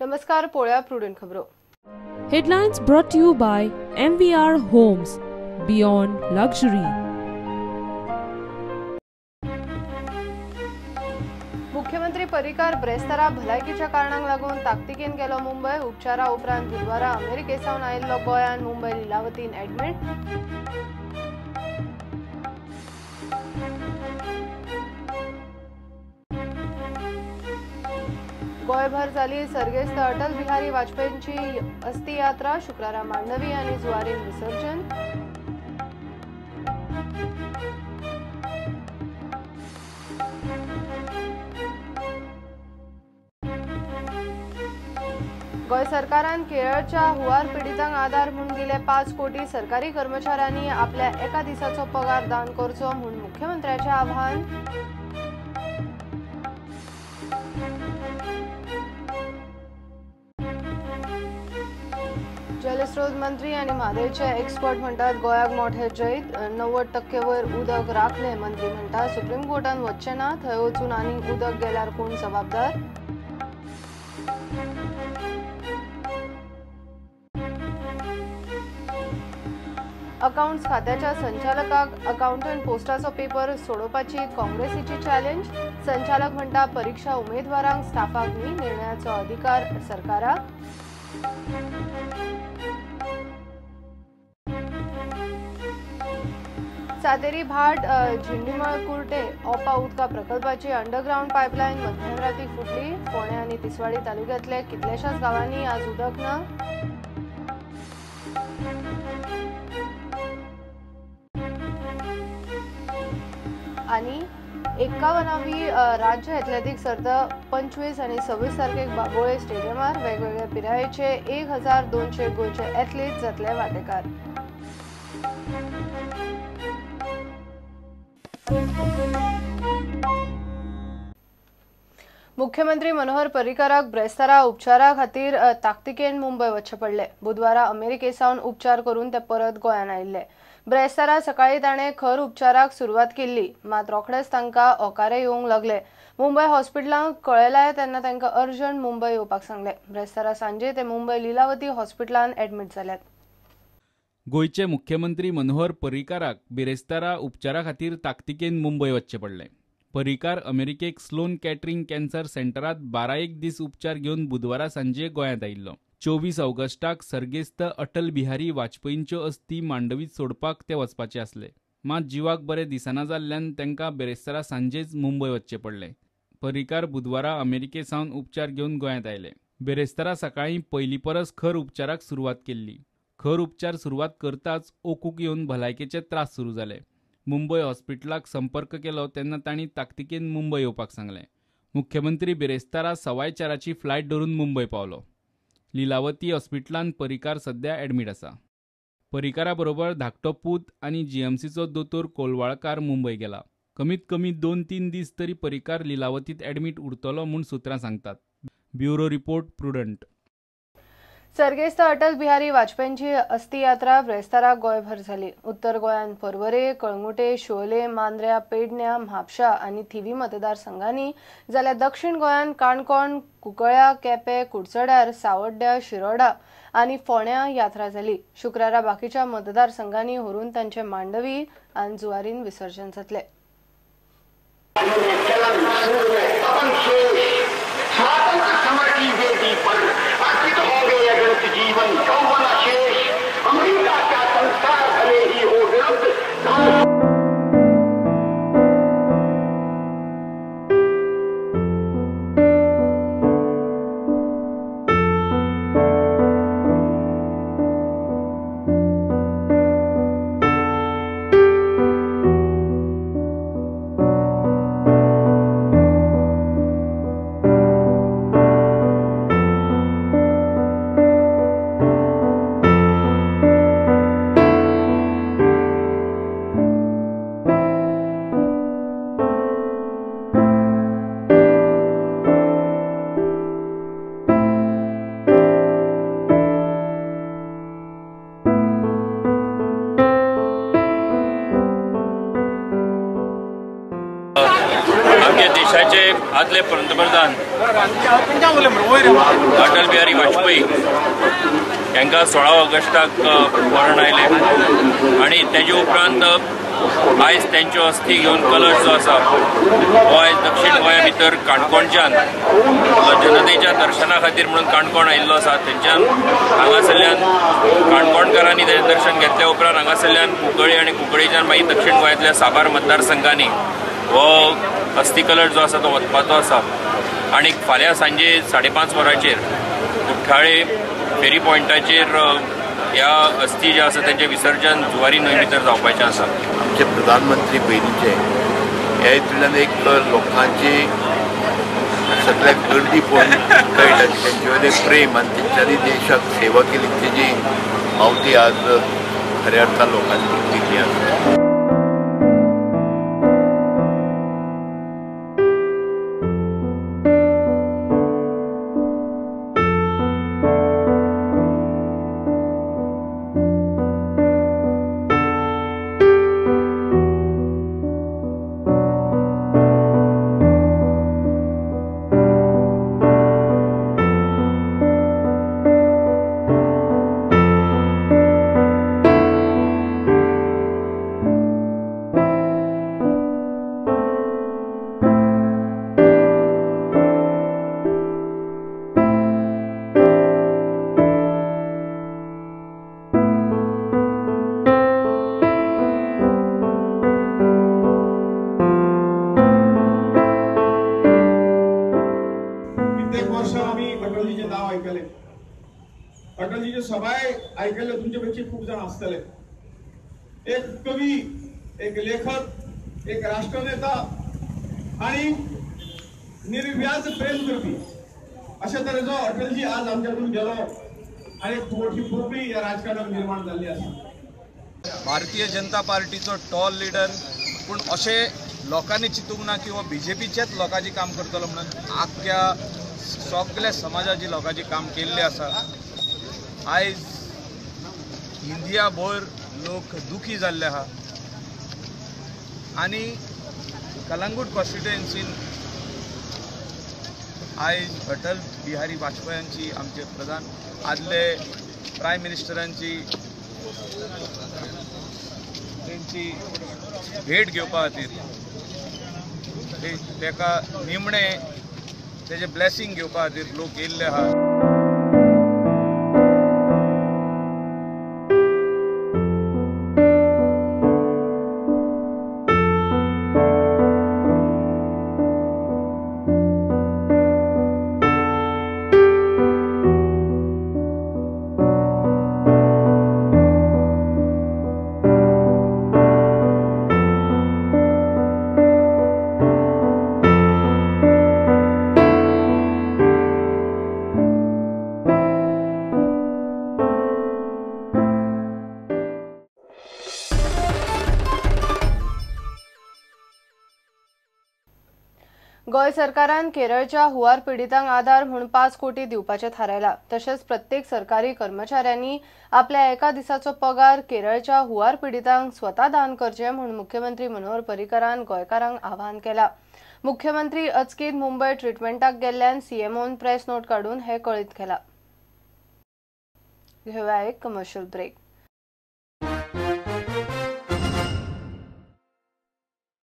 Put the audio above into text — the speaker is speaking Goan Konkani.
नमस्कार, पळोवया प्रुडंट खबरो. Headlines brought to you by MVR Homes, Beyond Luxury. मुख्यमंत्री पर्रीकार ब्रेस्तारा भलायकीच्या कारणांक लागून ताकतिकेन गेलो मुंबय. उपचारा उपरांत बुधवारा अमेरिकेसावन आयिल्लो गोंयांत मुंबय लिलावतीन ॲडमिट. गोंयभर जाली सर्गेस्त अटल बिहारी वाजपेयींची अस्थियात्रा. शुक्रारा मांडवी आनी जुवारीन विसर्जन. गोंय सरकारान केरळच्या हुंवार पिडितांक आदार म्हूण दिले 5 कोटी. सरकारी कर्मचाऱ्यांनी आपल्या एका दिसाचो पगार दान करचो म्हूण मुख्यमंत्र्याचें आव्हान. जलस्रोत मंत्री आनी म्हादयचे एक्सपर्ट म्हणटात गोंयाक मोठे जैत. 90% वयर उदक राखले. मंत्री म्हणटात सुप्रीम कोर्टान वचचें ना, थंय वचून आनीक उदक गेल्यार कोण जबाबदार. अकाउंट्स खात्याच्या संचालकाक अकाउंटंट पोस्टाचो पेपर सोडोवपाची काँग्रेसीची चॅलेंज. संचालक म्हणटा परीक्षा उमेदवारांक स्टाफाक न्ही, निर्णयाचो अधिकार सरकाराक. सातेरी भाट झिंडीमळ कुर्टे ओपा उदका प्रकल्पाची अंडरग्राउंड पायपलायन मध्यराती फुटली. फोंडें आनी तिसवाडी तालुक्यांतल्या कितल्याशाच गांवांनी आज उदक ना. आनी 51वी राज्य एथलेटीक सर्त 25 आनी 26 तारखेक बाबोळे स्टेडियमार वेगवेगळ्या पिरायेचे 1200 गोंयचे एथलीट जातले वांटेकार. मुख्यमंत्री मनोहर पर्रीकाराक ब्रेस्तारा उपचारा खातीर ताकतिकेन मुंबय वचचें पडलें. बुधवारा अमेरिकेसावन उपचार करून ते परत गोंयांत आयिल्ले. ब्रेस्तारा सकाळीं ताणें खर उपचाराक सुरवात केल्ली, मात रोखडेच तांकां ओंकारे येवंक लागले. मुंबय हॉस्पिटलांक कळयलाय तेन्ना तांकां अर्जंट मुंबय येवपाक सांगलें. ब्रेस्तारा सांजे ते मुंबय लिलावती हॉस्पिटलांत ॲडमीट जाल्यात. गोंयचे मुख्यमंत्री मनोहर पर्रीकाराक बिरेस्तारा उपचारा खातीर ताकतिकेन मुंबय वचचें पडलें. पर्रीकार अमेरिकेक स्लोन कॅटरिंग कॅन्सर सेंटरात 12 दीस उपचार घेवन बुधवारा सांजे गोंयांत आयिल्लो. 24 ऑगस्टाक सर्गेस्त अटल बिहारी वाजपेयींच्यो अस्थी मांडवीत सोडपाक ते वचपाचे आसले. मात जिवाक बरें दिसना जाल्ल्यान तांकां बिरेस्तारा सांजेच मुंबय वचचें पडलें. पर्रीकार बुधवारा अमेरिके सावन उपचार घेवन गोंयांत आयले. बिरेस्तारा सकाळीं पयलीं परस खर उपचाराक सुरवात केल्ली. खर उपचार सुरवात करताच ओकूक येवन भलायकेचे त्रास सुरू जाले. मुंबय हॉस्पिटलाक संपर्क केलो तेन्ना तांणी ताकतिकेन मुंबय येवपाक सांगलें. मुख्यमंत्री बिरेस्तारा 4:15 फ्लायट धरून मुंबय पावलो. लिलावती हॉस्पिटलान पर्रीकार सध्या ॲडमीट आसा. पर्रीकारा बरोबर धाकटो पूत आनी जीएमसीचो दोतोर कोलवाळकार मुंबय गेला. कमीत कमी 2-3 दीस तरी पर्रीकार लिलावतीत ॲडमीट उरतलो म्हूण सुत्रां सांगतात. Bureau report, Prudent. सर्गेस्त अटल बिहारी वाजपेयींची अस्थियात्रा ब्रेस्तारा गोंयभर झाली. उत्तर गोंयांत पर्वरे, कळंगुटे, शिवोले, मांद्र्या, पेडण्या, म्हापशा आनी थिवी मतदारसंघांनी, जाल्यार दक्षिण गोंयांत काणकोण, कुंकळ्या, केपें, कुडचड्यार, सावड्ड्या, शिरोडा आनी फोंड्या यात्रा जाली. शुक्रारा बाकीच्या मतदारसंघांनी व्हरून तांचे मांडवी आनी जुवारीन विसर्जन जातलें. देशाचे आदले पंतप्रधान अटल बिहारी वाजपेयी हांकां 16 ऑगस्टाक मरण आयलें आनी तेजे उपरांत आयज तेंच्यो अस्थी घेवन कलश जो आसा हो आयज दक्षिण गोंया भितर काणकोणच्यान जनतेच्या दर्शना खातीर म्हणून काणकोण आयिल्लो आसा. तेंच्यान हांगासरल्यान काणकोणकारांनी तेजें दर्शन घेतल्या उपरांत हांगासरल्यान कुंकळी आनी कुंकळीच्यान मागीर दक्षिण गोंयांतल्या साबार मतदारसंघांनी हो अस्थी कलश जो आसा तो वचपाचो आसा. आनी फाल्यां सांजे 5:30 वरांचेर कुठ्ठाळे फेरी पॉयंटाचेर ह्या अस्थी जे आसा तेंचें विसर्जन जुवारी न्हंय भितर जावपाचें आसा. आमचे प्रधानमंत्री पयलींचे ह्या हितूंतल्यान एक लोकांची सगळ्याक गर्दी पळोवन कळटा तेंचे वयलें प्रेम आनी तेंच्यांनी देशाक सेवा केली तेजी पावती आज खऱ्या अर्थान लोकांनी दिल्ली आसा. अटलजीचे सभाय आयकल्ले तुमचे पैकी खूब जाण आसतले. एक कवी, एक लेखक, एक राष्ट्रनेता आणि निर्व्याज प्रेम करपी अशा तरेचो अटलजी आज आमच्यातून गेलो आणि एक मोठी पोकळी ह्या राजकारणात निर्माण जाल्ली आसा. भारतीय जनता पार्टीचो टॉल लिडर पूण अशें लोकांनी चिंतूंक ना की हो बीजेपीच्याच लोकांचें काम करतलो म्हणून आख्ख्या सगळ्या समाजाची लोकांचें काम केल्लें आसा. आयज इंडिया भर लोक दुखी जाल्ले आहा आनी कलंगूट कॉन्स्टिट्युएन्सीन आयज अटल बिहारी वाजपेयींची आमचे प्रधान आदले प्रायम मिनिस्टरांची तेंची भेट घेवपा खातीर तेका निमणे तेजें ब्लेसिंग घेवपा खातीर लोक येयल्ले आहा. गोंय सरकारान केरळच्या हुंवार पिडितांक आदार म्हूण 5 कोटी दिवपाचें थारायलां. तशेंच प्रत्येक सरकारी कर्मचाऱ्यांनी आपल्या एका दिसाचो पगार केरळच्या हुंवार पिडितांक स्वता दान करचें म्हूण मुख्यमंत्री मनोहर पर्रीकारान गोंयकारांक आवाहन केलां. मुख्यमंत्री अचकीत मुंबय ट्रिटमेंटाक गेल्ल्यान सीएमओन प्रेस नोट काडून हें कळीत केलां. घेवया एक कमर्शियल ब्रेक.